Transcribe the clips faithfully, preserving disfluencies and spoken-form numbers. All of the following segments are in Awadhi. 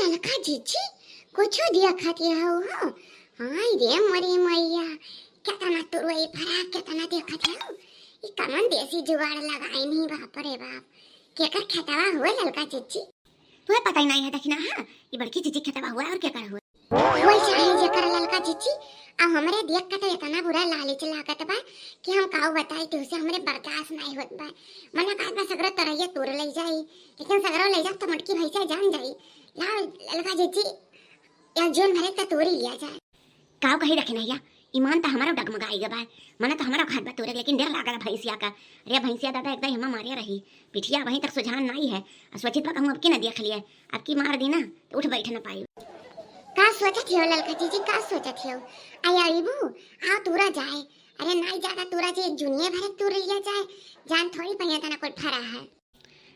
ललका जिज्जी, कुछो देखत हऊ हो? हाय रे मोरी मैया, केतना तुरई फरा, केतना देखत हऊ। ई कमन देसी जुगाड़ लगाइन ही, बाप रे बाप। केकर खेतवा हुए ललका जिज्जी? तुहे पता ही नाहीं है दखिनहा, ई बड़की जिज्जी खेतवा हुए और केकर हुए? वही चाहे जेकर ललका जिज्जी, अब हमरे देख के तो इतना बुरा लालच लागत बा कि हम काऊ बताई तुहसे, हमरे बर्दाश्त नाहीं होत बा। मना कहत बा सगरो तरैया तोड़ लई जाई, लेकिन सगरो लई जाब तो मोटकी भैंसिया जान जाई। लाओ ललका जिज्जी, या जोन भरे तो तोड़ी लिया जाए। काऊ कही दखिनहा, ईमान तो हमारो डगमगाई गवा है। मना तो हमारो खात बा तोरे, लेकिन डर लागल भैंसिया का। अरे भैंसिया दादा एकदम हमा मारे रही, पिठिया वहीं तक सुझान नाहीं है। आ सोचित बा कहूँ अब की न देख लिए, अब की मार दी ना तो उठ बैठ न पाई। का सोचत हो ललका जिज्जी, का सोचत हो? आय अइबू, आओ तूरा जाए। अरे नाहीं ज्यादा तूरा जे जुनिये भरे तूर लिया जाए, जान थोड़ी पहिया तना कुल फरा है।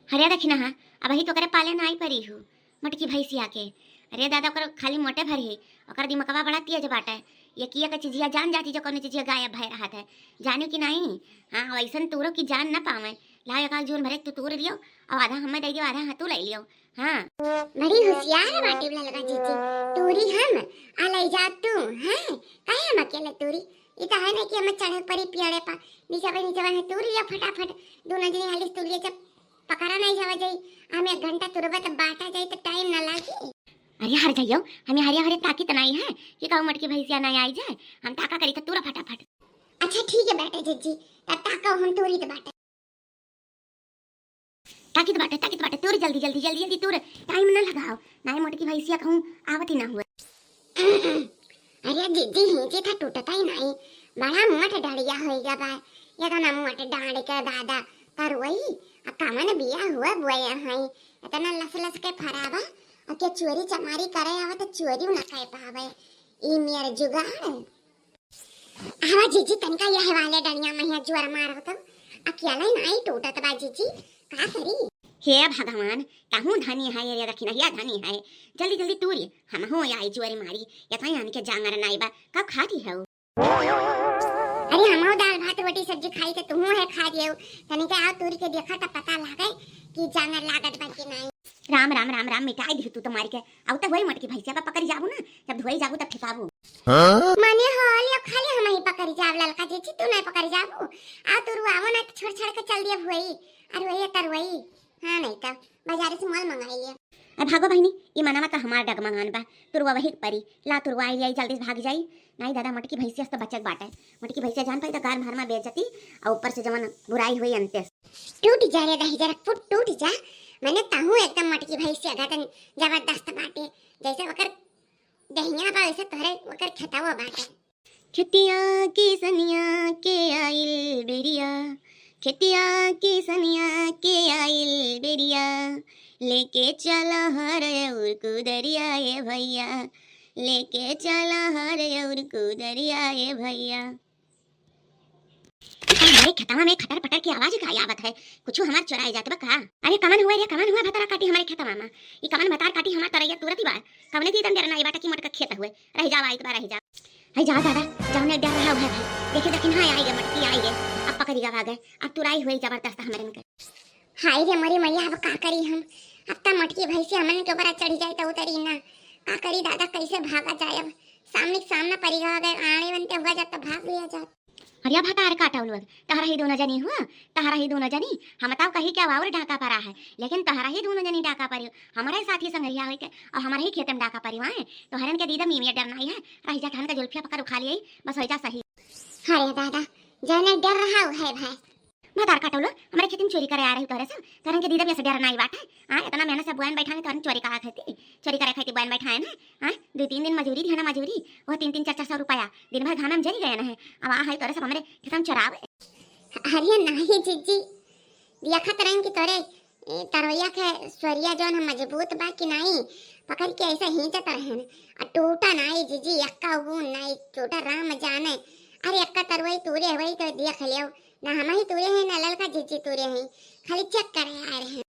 अरे दखिनहा, अबही तो करे पाले नाहीं परी हूँ मोटकी भैंसिया के। अरे दादा, ओकर खाली मोटे भर है, ओकर दिमकवा बड़ा तेज बाटे। ये किया के चिजिया जान जाती जो कौनो चिजिया गायब भय रहत है, जानी कि नाहीं? हाँ, वैसन तूरो की जान न पावे। लाओ एक आध जोन भरे तू तूर लियो, और आधा हमें दे दियो, आधा हाँ तू ले लियो। हाँ। बड़ी होशियार बाटे ललका जिज्जी, तूरी हम, आ ले जा तू, हैं? काहे हम अकेले तूरी? ई तो है ना कि हमें चढ़े परी पियाड़े पा, नीचे पे नीचे पे तूर लिया फटाफट, दोनों जने हाली तूर लिया, जब पकड़ा नाहीं जावा जाई, हम एक घंटा तुरबा तब बांटा जाई तो टाइम ना लागी। अरे हर जाइयो, हमें हरिया हरे ताकी तो नाहीं है कि कहूँ मोटकी भैंसिया नाहीं आई जाए, हम ताका करी तो तूरा फटाफट। अच्छा ठीक है बेटा जिज्जी, तब ताका हम तूरी तो बाटे। ताकित बाटे, ताकित बाटे, तूर जल्दी, जल्दी, जल्दी, जल्दी तूर, टाइम ना लगाओ, नाहीं मोटकी भैंसिया कहूँ आवत ही ना हुए। अरे जिज्जी, हिंची था टूटता ही नाहीं, बड़ा मोट डड़िया होई गवा बा, ये तो ना मोट डांड के दादा, तरुई, आ कमन बिया हुआ बोया है, इतना लस लस के फरावा, और के चोरी चमारी करे आवा तो चोरी ना कर पावे, ई मेर जुगाड़। आवा जिज्जी, तनिका यह वाले डलिया में है जोर मारो तो। अकेले नाहीं टूटत बा जिज्जी, का करी? हे भगवान, कहूँ धनी है, ये दखिनहा धनी है। जल्दी जल्दी तूरी, हमहू आई जोर मारी। यथा यानी के जांगर नाहीं बा, कब खाती है? अरे हमहू दाल भात रोटी सब्जी खाई तो तुहू है खा दियो। तनिका आओ तूरी के देखा तो पता लागे कि जांगर लागत बा कि नाहीं। राम राम राम राम, मिटाई दिहु तू तो मारी के। आउ तो होई मोटकी भैंसिया बा पकड़ी जाबू ना, जब धोई जाबू तब फेंकाबू। हाँ? मने होली अब खाली हम ही पकड़ी जाब ललका जिज्जी, तू नाहीं पकड़ी जाबू। आ तू रुआवो ना तो छोड़ छाड़ के चल दिया भुई। अरे वही तर वही। हाँ नाहीं तो बाजारे से माल मंगाई लिया। अब भागो बहिनी, ई मनवा तो हमार डगमगान बा। तुरवा वही परी, ला तुरवा आई जाई, जल्दी से भाग जाई। नाहीं दादा, मोटकी भैंसिया से तो बचक बाटे। मोटकी भैंसिया जान पाई तो गार मार मा बेइज्जती, और ऊपर से जवन बुराई हुई अंते। टूट जा रे दही जरा फुट टूट जा। मने तहूँ एकदम मोटकी भैंसिया गतन जबरदस्त बाटे। जैसे ओकर दहिया बा वैसे तोहरे ओकर खेतवा बाटे। खेतिया की सनिया के आइल बेरिया, खेतिया की सनिया के आइल बेरिया, लेके चला हर और कुदरिया ए भैया, लेके चला हर और कुदरिया ए भैया। ई हमरे खेतवा में खटर पटर की आवाज का आवत है? कुछु हमार चोराई जात बा का? अरे कमन हुए रे, कमन हुए भतार काटी हमरे खेतवा में? ई कमन भतार काटी हमार तरैया तुरती बा? कवने दीदन डर नाहीं बाटे कि मोटका खेत हुए, रह जावा, आई बा रह जा। है जा दादा, जाओ ने डर रहा हुआ है। देखे दखिनहा आई गे मोटकी आई गे, अब पकड़ी गवा गे, अब तुराई हुए जबरदस्त हमरे इनके। हाय रे मोरी मैया, अब का करी हम? अब त मोटकी भैंसी हमन के ऊपर चढ़ी जाए तो उतरी ना। का करी दादा, कैसे भागा जाए अब? सामने के सामना परी गवा गे, आड़े बनते हुआ जात तो भाग लिया जात। अरे भतार काटो लोग, तहरा ही दोनों जनी हुआ, तहरा ही दोनों जनी, हम बताओ कहीं क्या और डाका परा है, लेकिन तहरा ही दोनों जनी डाका परी, हमारे साथी संगरिया होई के, और हमारे ही खेत में डाका परी हुआ है, तो हरन के दीदा मीमिया डर नाहीं है, रह जा धन का जुल्फिया पकड़ उखा लिए, बस हो जा सही। अरे दादा, जाने डर रहा है भाई। भतार काटो लोग, हमारे खेत में चोरी करे आ रही तोरे से, तोरन के दीदा भी ऐसे डर नाहीं बाटे, हाँ, इतना मेहनत से बुआन बैठा है, तोरन चोरी करा खाती, चोरी करे खाती बुआन बैठा है ना, हाँ, दो तीन दिन मजूरी दिया ना मजूरी, वो तीन तीन चार चार सौ रुपया, दिन भर घामे में जरी गए ना है, अब आ है तोरे सब हमरे खेत में चोरावे। अरे नाहीं जिज्जी, देखत रहन कि तोरे, ए, तरवैया के स्वरिया जौन है मजबूत बा कि नाहीं, पकड़ के ऐसे खींचत रहन, आ टूटा नाहीं जिज्जी, एक्का बून नाहीं टूटा, राम जाने। अरे एक्का तरवई तूरे हुई तो देख लियो, ना हम ही तूरे हैं, ना ललका जिज्जी तूरे हैं, खाली चेक करे आए रहे।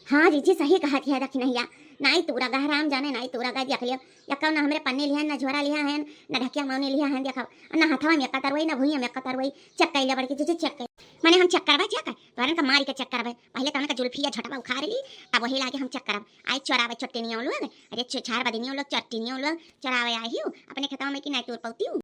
हाँ जिज्जी, सही कहत है दखिनहा, नाई तूरा गा हराम जाने, नाई तूरा गा, देख लियो। यक्का ना हमरे पन्नी लिहा, ना झोरा लिहा है, ना ढकिया मौनी लिहा है, देखा। ना हथवा में यक्का तरवई, ना भुइया में यक्का तरवई। चेक कइले बड़की जीजी, चेक कइले। मने हम चेक करबा, चेक कर। तोहरन का मारी के चेक करबे। पहिले तोहरन का जुल्फिया झटवा उखाड़ ली, तब वही लागे हम चेक करब। आई चोरावे चोट्टिनियो लोग, अरे छ-, छार बदिनियो लोग, चोट्टिनियो लोग, चोरावे आई हूँ। अपने खेतवा में कि नाई तूर पौती हूँ।